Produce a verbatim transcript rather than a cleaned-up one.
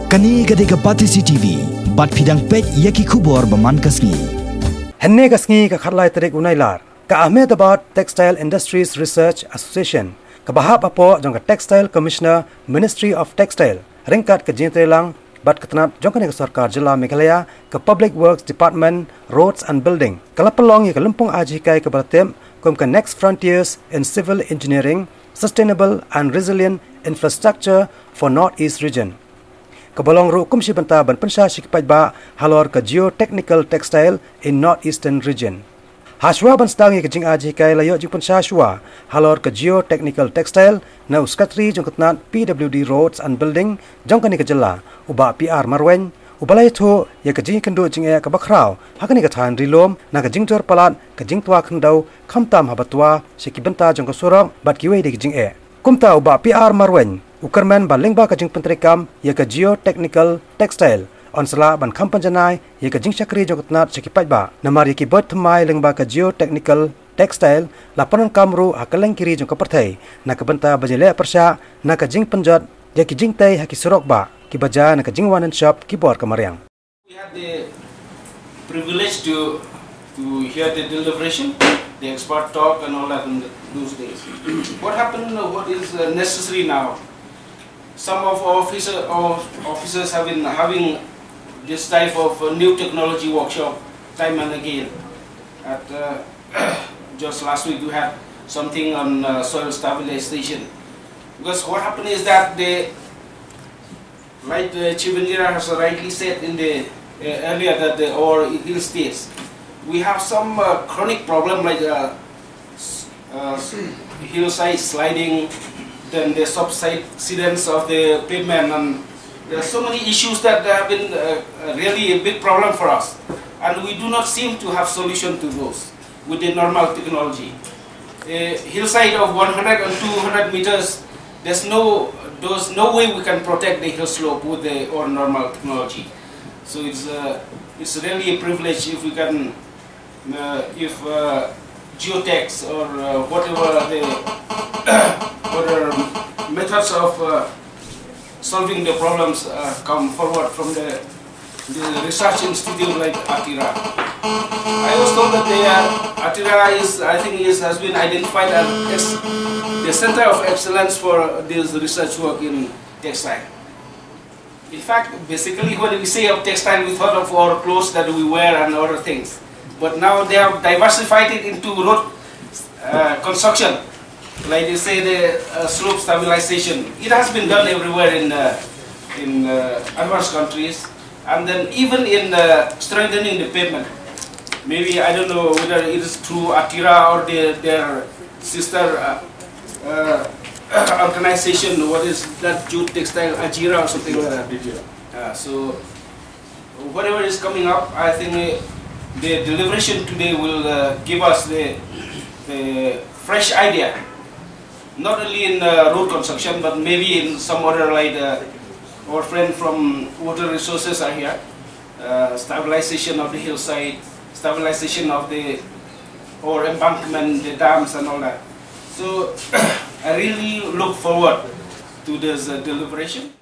Kane ka dei ka Batesi T V, bad phi dang peit ïa ki khubor ba man ka sngi. Hynne ka sngi ka khatlai tarik u Nailar, ka Ahmedabad Textile Industries Research Association, kaba hap hapoh jong ka Textile Commissioner, Ministry of Textile, ryngkat ka jingïatreilang bad ka tnat jong kane ka sorkar jylla Meghalaya, ka Public Works Department, Roads and Building, ka la pynlong ïa ka lympung arjihikai kaba la tip kum ka Next Frontiers in Civil Engineering, Sustainable and Resilient Infrastructure for North East Region, kaba long ruh kum shi bynta ban pynshai sha ki paidbah halor ka geotechnical textile in North Eastern Region. Hashwa ban sdang ïa ka jingarjihikai, la ïoh jingpynshai shwa halor ka geotechnical textile na u Secretary jong ka tnat P W D, Roads and Building jong kane ka jylla, u Bah P R Marwein, uba la ïathuh ïa ka jingïakynduh jingeh kaba khraw ha kane ka thaiñ ri lum na ka jingjur palat ka jingtwa khyndew, khamtam haba twa sha ki bynta jong ka surok bad kiwei de ki jingeh. Kumta u Bah P R Marwein u kyrmen ba lyngba ka jingpyntreikam ïa ka geotechnical textile, yn sa lah ban kham pynjanai ïa ka jingshakri jong ka tnat sha ki paidbah. Namar ïa ki buit thymmai lyngba ka geotechnical textile la pyndonkam ruh ha kylleng ki ri jong ka pyrthei na ka bynta ban ïaleh pyrshah na ka jingpynjot ïa ki jingtei ha ki surok bah, kiba jia na ka jingwan shop ki bor ka mariang. We had the privilege to to hear the deliberation, the expert talk, and all that in the, those days. What happened? What is uh, necessary now? Some of our officer, our officers have been having this type of uh, new technology workshop time and again. At uh, just last week we had something on uh, soil stabilization. Because what happened is that the, like the Chief Engineer has rightly said in the uh, earlier, that the our hill states, we have some uh, chronic problem like uh, s- uh, hillside sliding, then the subsidence of the pavement, and there are so many issues that have been uh, really a big problem for us, and we do not seem to have solution to those with the normal technology. A hillside of one hundred and two hundred meters, there's no, there's no way we can protect the hill slope with the our normal technology. So it's uh, it's really a privilege if we can, uh, if uh, geotechs or uh, whatever the other methods of uh, solving the problems uh, come forward from the, the research institute like Atira. I was told that they are, Atira is, I think, is, has been identified as ex, the center of excellence for this research work in textile. In fact, basically, when we say of textile, we thought of our clothes that we wear and other things. But now they have diversified it into road uh, construction. Like you say, the uh, slope stabilization. It has been done everywhere in uh, in uh, advanced countries, and then even in uh, strengthening the pavement. Maybe I don't know whether it is through Atira or the, their sister uh, uh, organization. What is that? Jute textile, Ajira or something like that. Uh, so whatever is coming up, I think uh, the deliberation today will uh, give us the, the fresh idea, not only in uh, road construction, but maybe in some other, like uh, our friend from Water Resources are here, uh, stabilization of the hillside, stabilization of the or embankment, the dams and all that. So I really look forward to this uh, deliberation.